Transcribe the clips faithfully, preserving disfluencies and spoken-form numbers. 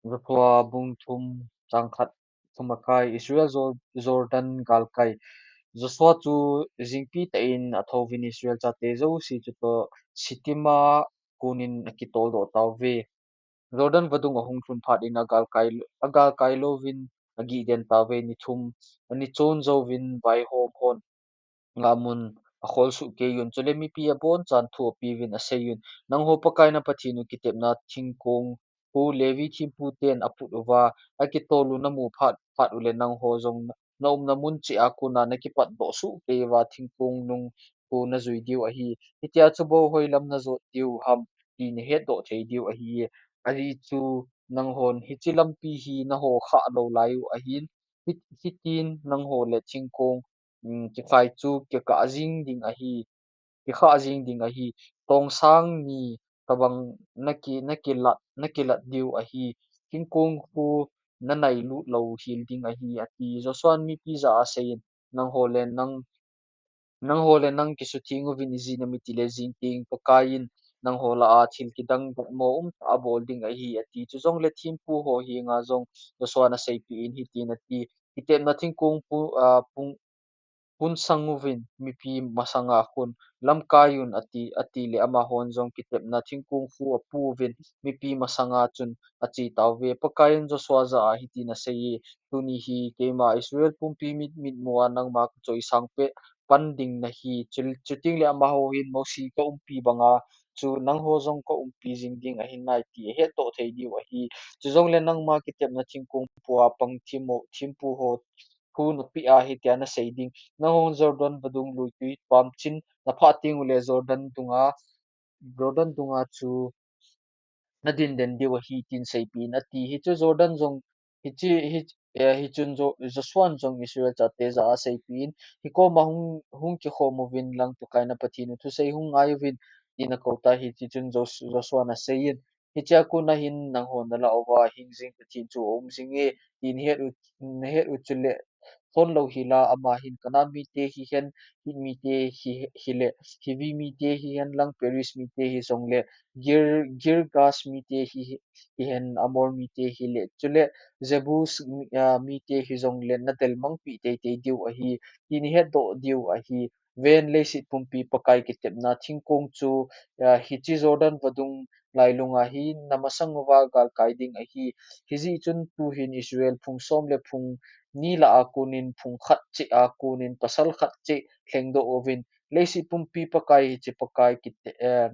Joshua bung thum chang khat thum a kai, Israel Jor-, Jordan galkai. Joshua chu jingpi tah in athouvin Israel chate jouse chutoh Shittim a konin akitoldoh tauve. Jordan vadung ahung lhun phat in agalkai, agalkai louvin agih den tauve, ni thum, ani chon jouvin vaihom hon ngamun akhol soh kei un. Chule mipi abonchan thu apeuvin asei un, Nangho Pakai na Pathen u kitepna thingkong khu Levi thempu ten aput uva akitol u namu phat, phat ule nangho jong na, na umna mun cheh a kona nakipatdoh soh kei uva thingkong nung khu najui diu ahi. Hitia chu bou hoilam najot diu ham ti nahetdoh thei diu ahi. Ajeh chu nanghon hiche lampi hi naho khah lou lai u ahin, hi, hitin nangho le thingkong, um, kikhai chu kikah jing ding ahi, kikhah jing ding ahi. Tongsang ni tobang naki, nakilat, nakilat diu ahi. Thingkong khu nanailut lou hel ding ahi, ati. Joshua'n mipi jah a aseiyin, Nangho le nang, nangho le nang kisutheng uvin, ijeh inem itile jingteng Pakaiyin nangho lah a thil kidang datmo umtah abol ding ahi, ati. Chujongle thempu ho henga jong Joshua'n aseipeh in hitin ati, Kitepna thingkong pu, ah, pung, punsang uvin mipi masanga khun lamkai un, ati, atile amahon jong kitepna thingkong khu apu uvin mipi masanga chun ache tauve. Pakaiyin Joshua jah a hitin aseiye, Tuni hi keima Israel pumpi mit, mitmu a nangma kachoisang peh pan ding nahi. Chu, chutengle amaho hin Mosi ka umpi banga chu nangho jong ka umpi jing ding ahi nai ti ahetdoh thei diu ahi. Chujongle nangma kitepna thingkong pu a pang thempu, thempu ho thu napeh a hitia nasei ding, Nanghon Jordan vadung lui tui pam chin naphah teng ule Jordan dunga, Jordan dunga chu nadin den diu ahi, tin seipeh in, ati. Hichu Jordan jong, hiche, hi, eh, hichun Jo-, Joshua'n jong Israel chate jah a aseipeh in, Hikoma hung, hung kikhom uvin lang Pakai na Pathen u thusei hung ngai uvin, tin akou tai. Hichun Jos-, Joshua'n aseiyin, Hichea kona hin nanghon nalah uva hing jing Pathen chu aum jinge, ti nahet u, nahet u chule, thon lou hela ama hin Canaan mite hihen, Hit mite hi, hile, Hivi mite hihen lang, Periz mite hijongle, Gir-, Girgas mite hi, hihen, Amor mite hile, chule, Jebus, ah, mite hijongle, nadel mangpeh teitei diu ahi, ti nahetdoh diu ahi. Ven, leiset pumpi Pakai kitepna thingkong chu, ah, hiche Jordan vadung lailunga hi namasang uva galkai ding ahi. Hijeh chun tuhin Israel phung som le phung ni lah a konin phung khat cheh a konin pasal khat cheh lhengdoh uvin, leiset pumpi Pakai hiche Pakai kite-, eh,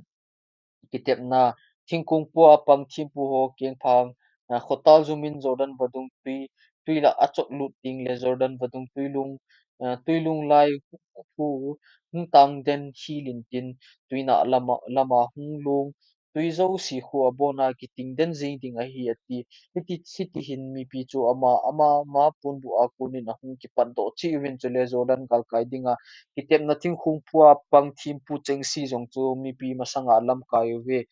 kitepna thingkong pu a pang thempu ho kengphang, ah, khotal jumin Jordan vadung tui, tui lah achot lut tengle Jordan vadung tuilung, ah, tuilung lai khu hung tang den hel intin tuinah lama, lama hung long, tui jouse khu abona kiting den jing ding ahi, ati. Hiti, hiti hin mipi chu ama, ama, ama ponbuh a konin ahung kipatdoh cheh uvin, chule Jordan galkai dinga kitepna thingkong pu a pang thempu chengse jong chu mipi masanga lamkai uve.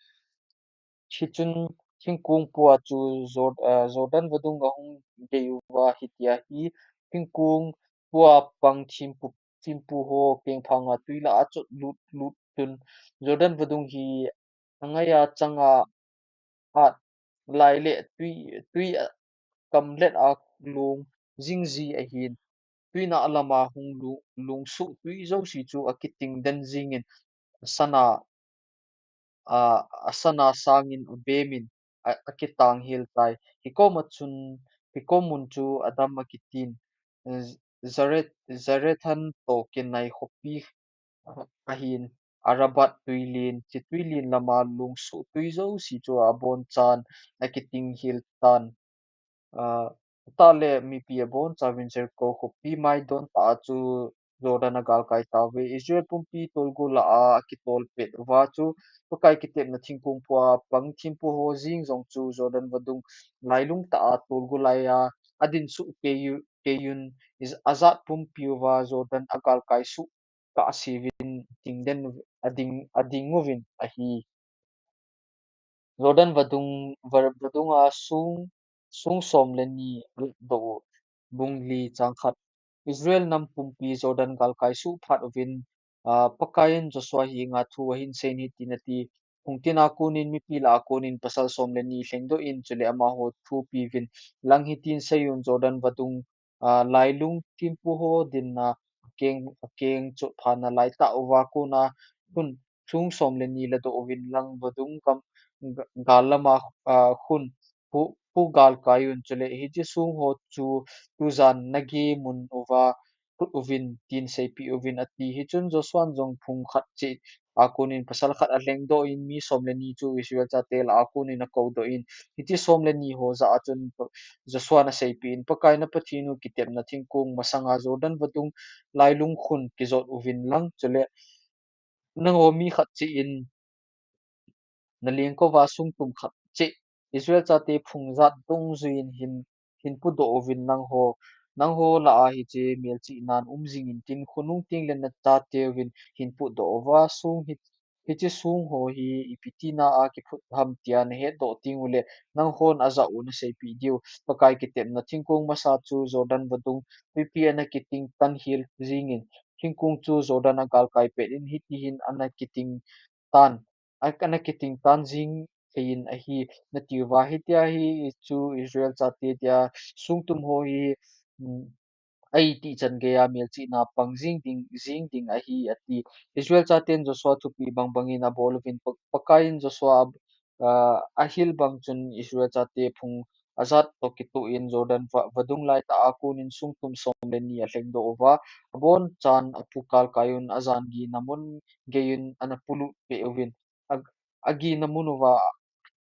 Hichun thingkong pu a chu Jor-, eh, Jordan vadung ahung dei uva hitia hi thingkong pu a pang thempu, thempu ho kengphanga tui lah achot lut, lut chun Jordan vadung hi angaiya changa at lai le tui, tui a kamlet a long jing ji ahin, tuinah lama hung lu-, lungsuh tui jouse chu akiting den jingin, asana, a, asana sangin abemin, a, akitang hel tai. Hikoma chun, hikom mun chu Adam akitin, Zaret-, Zarethan toh kinai khopi ahin, Arabat tuilen, hiche tuilen lama lungsuh tui jouse chu abonchan akiting hel tan. Ah, tale mipi abonchauvin Jericho khopi maidon tah a chu Jordan agalkai tauve. Israel pumpi tolgol lah a akitol pet uva chu Pakai kitepna thingkong pu a pang thempu ho jeng jong chu Jordan vadung lailung tah a tolgol laiya adin soh kei u, kei un, is-, ajat pumpi uva Jordan agalkai soh kahseuvin ding den, ading, ading uvin ahi. Jordan vadung, va-, vadunga song, song som le ni adoh u. Bung li chang khat. Israel nam pumpi Jordan galkai soh phat uvin, ah, Pakaiyin Joshua henga thu ahin seiyin hitin ati, hung tin a konin mipi lah a konin pasal som le ni lhengdoh in, chule amaho thupi uvin lang hitin seiyun, Jordan vadung, ah, lailung thimpu ho dinna akeng, akeng chotphana laitah uva kona khun sung som le ni ladoh uvin lang vadung gam, ga-, gal lama, ah, khun phu, phu galkai un, chule hiche sung ho chu tujan nagei mun uva phut uvin tin seipeh uvin ati. Hichun Joshuan jong phung khat cheh a konin pasal khat alhengdoh in mi som le ni chu Israel chate lah a konin akoudoh in, hiche som le ni ho jah a chun Joshuan aseipeh in, Pakai na Pathen u kitepna thingkong masanga Jordan vadung lailung khun kijot uvin lang, chule nangho mi khat cheh in nalengkouva sungtum khat cheh Israel chate phung jat dungjuiyin hin, hin pudoh uvin nangho, nangho lah a hiche melchihnan um jingin tin, khonung teng le nachateuvin hin pudoh uva sung hi, hiche sung ho hi ipi tina a kiphut ham tia nahetdoh teng ule nanghon ajah u naseipeh diu. Pakai kitepna thingkong masa chu Jordan vadung twipi ana kiting tan hel jingin, thingkong chu Jordan agalkai pet in hitihin ana kiting tan, a, ana kiting tan jing thei in ahi, natiuva, hitia hi chu Israel chate tia sungtum ho hi, um, a itih chan geiya melchihna pang jing ding, jing ding ahi, ati. Israel chaten Joshua thupeh bangbangin abol uvin, Pa-, Pakaiyin Joshua a, ah, ahil bang chun Israel chate phung ajat toh kitoh in Jordan va-, vadung laitah a konin sungtum som le ni alhengdoh uva, abonchan aphu galkai un, ajan gihna mun geiyin ana pulut peh uvin, a, agihna mun uva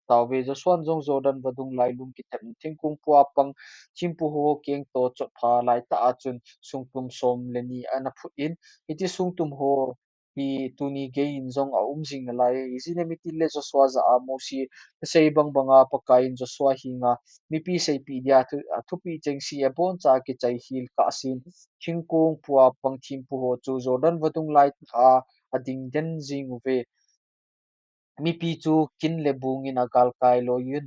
tauve. Joshuan jong Jordan vadung lailung kitepna thingkong pua pang thimpu ho keng toh chotpha laitah a chun sungtum som le ni ana phut in, hiche sungtum ho hi tuni geiyin jong aum jing nalai. Ijeh inem itile Joshua jah a Mosi asei bangbanga Pakaiyin Joshua henga mipi seipeh dia thu, athupeh chengse aboncha kichai hel kahsen, thingkong pua pang thimpu ho chu Jordan vadung laitah a ading den jing uve. Mipi chu kin le bungin agalkai loiyun,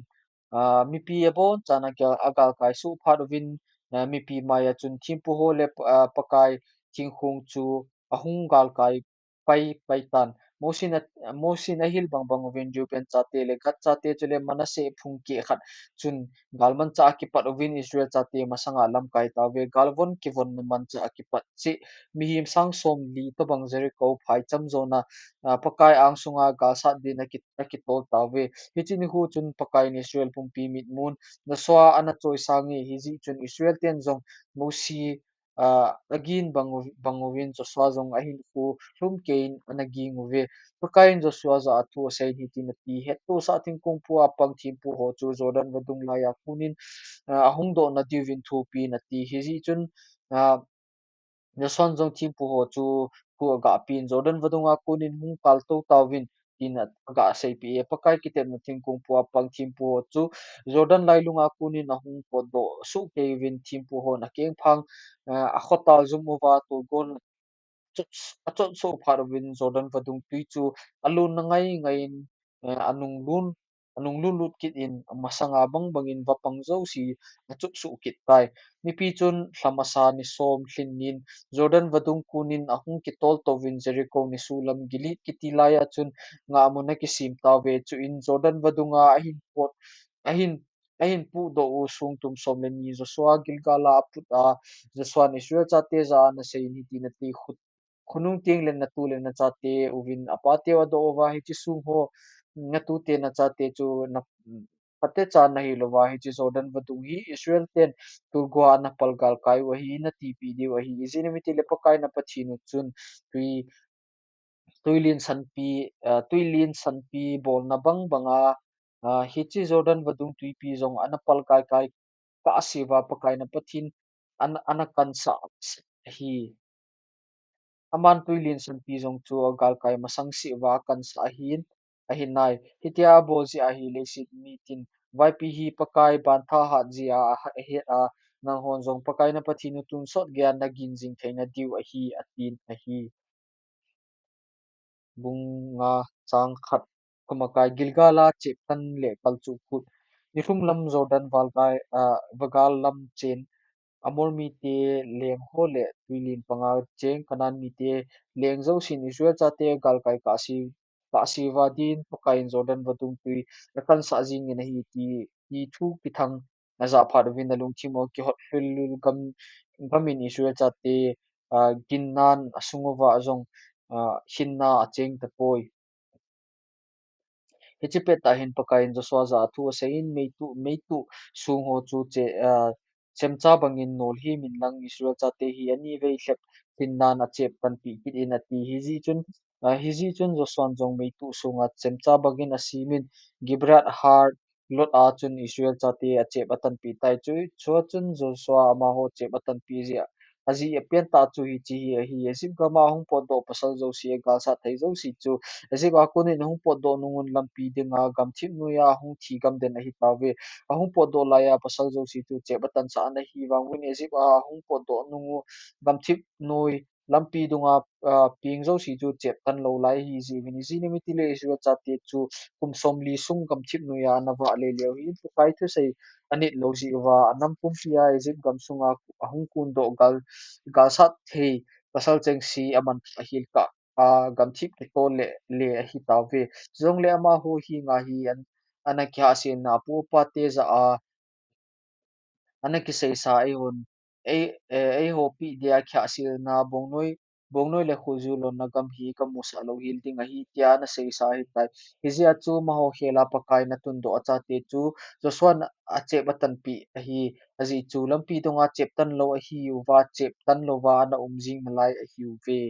ah, mipi abonchan aga, agalkai suh phat uvin, ah, mipi maiya chun thimpu ho le, ah, Pakai thingkong chu ahung galkai pai, pai tan. Mosin a, Mosin ahil bangbang uvin Reuben chate le Gad chate chule Manasseh phung keh khat chun galmanchah a kipat uvin Israel chate masanga lamkai tauve. Galvon kivonna manchah a kipat cheh mihem sang somli tobang Jericho phaicham jona, ah, Pakai angsunga galsat din aki, akitol tauve. Hiche nikho chun Pakaiyin Israel pumpi mitmun Joshua ana choisange, hijeh chun Israel ten jong Mosi, ah, agin bang u, bang uvin Joshua jong ahinkho lhumkeiyin ana ging uve. Pakaiyin Joshua jah a thu aseiyin hitin ati, Hettohsah thingkong pua pang thimpu ho chu Jordan vadung laiya konin, ah, ahung dohna diuvin thupeh in ati. Hijeh chun, ah, Joshuan jong thimpu ho chu thu agahpen, Jordan vadunga konin hung kaltou tauvin, tin a, agaseipeh e. Pakai kitepna thingkong pua pang thimpu ho chu Jordan lailunga konin ahung potdoh sohkei uvin thimpu hon akengphang, ah, akhotal jum uva tolgol achot, achot soh phat uvin Jordan vadung twi chu alonna ngai ngaiyin, eh, anung lun, anung lutlut kit in amasanga bangbangin vapang jouse achot soh kit tai. Mipi chun lha masa ni som lhin nin Jordan vadung konin ahung kitol touvin Jericho nisolam Gilead kiti laiya chun ngahmun akisem tauve. Chuin Jordan vadunga ahin pot, ahin, ahin pudoh u sungtum som le ni Joshua Gilgal a aput a, Joshuan Israel chate jah a ana seiyin hitin ati, Khonung teng le natu le nachate uvin apateu adoh uva, hiche sung ho natute nachate chu na, phatecha nahil uva, hiche Jordan vadung hi Israel ten tolgua ana palgalkai u ahi, natipeh diu ahi. Ijeh inem itile Pakai na Pathen u chun twi, twilen sanpi, ah, twilen sanpi bolna bangbanga, ah, hiche Jordan vadung twipi jong ana palkaikai kahse uva Pakai na Pathen ana, ana kansah ahi. Aman twilen sanpi jong chu agalkai masang seh uva akansah ahin, ahinai. Hitia abol jeh a hi leiset mitin vaipi hi Pakai bantha hat jeh a ahet a, nanghon jong Pakai na Pathen u tonsot geiya nagin jing theina diu ahi, atin ahi. Bung nga chang khat. Kumakai Gilgal a cheptan le kalchuh kut. Nilhum lam Jordan valgai, ah, vagal lam chen Amor mite leng ho le twilen panga cheng Canaan mite leng jousen Israel chate galkai kahse Aseiva din Pakaiyin Jordan vadung tui akansah jingin ahi ti, ti thu kithang ajah phat uvin alungthim u kihot lhul lhul gam, gamin Israel chate, ah, ginnan asung uva jong, ah, hinna acheng tapoi. Hiche pettah hin Pakaiyin Joshua jah a thu aseiyin, meitu, meitu sung ho chu che, ah, chemcha bangin nolhim inlang Israel chate hi ani vei lhep hinnan achep tanpeh kit in ati. Hijeh chun, ah, hijeh chun Joshua'n jong meitu sunga chemcha bangin asemin Gibeath Haaraloth a chun Israel chate achep atanpeh tai. Chu, chua chun Joshua amaho chep atanpeh jeh a, ajeh apen tah chu hiche hi ahi. Egypt gam a ahung potdoh pasal jouse, agalsat thei jouse chu Egypt a konin ahung potdoh nungun lampi dinga gamthip noiya ahung thi gamden ahi tauve. Ahung potdoh laiya pasal jouse chu chep atansah ana hi vangin Egypt a ahung potdoh nungu gamthip noi lampi dunga, ah, peng jouse chu chep tan lou lai ahi jeh uvin. Ijeh inem itile Israel chate chu kum somli sung gamthip noiya ana vah lele u ahin, Pakai thusei anit lou jeh uva anam pumpia Egypt gam sunga ahung kondoh gal, galsat thei pasal chengse aman ahil kah a gamthip kitoh le le ahi tauve. Chujongle amaho henga hi an, ana kihahselna apu apate jah a ana kiseisa eihon, ei, eh, eiho peh dia kihahselna bongnoi, bongnoi le khoju lonna gam hi kamusah louhel ding ahi tia ana seisa ahitai. Hijeh a chu amaho khel a Pakaiyin atundoh achate chu Joshua'n achep atanpeh ahi. Ajeh chu lampi dunga chep tan lou ahiuva, chep tan louva ana um jing nalai ahiuve.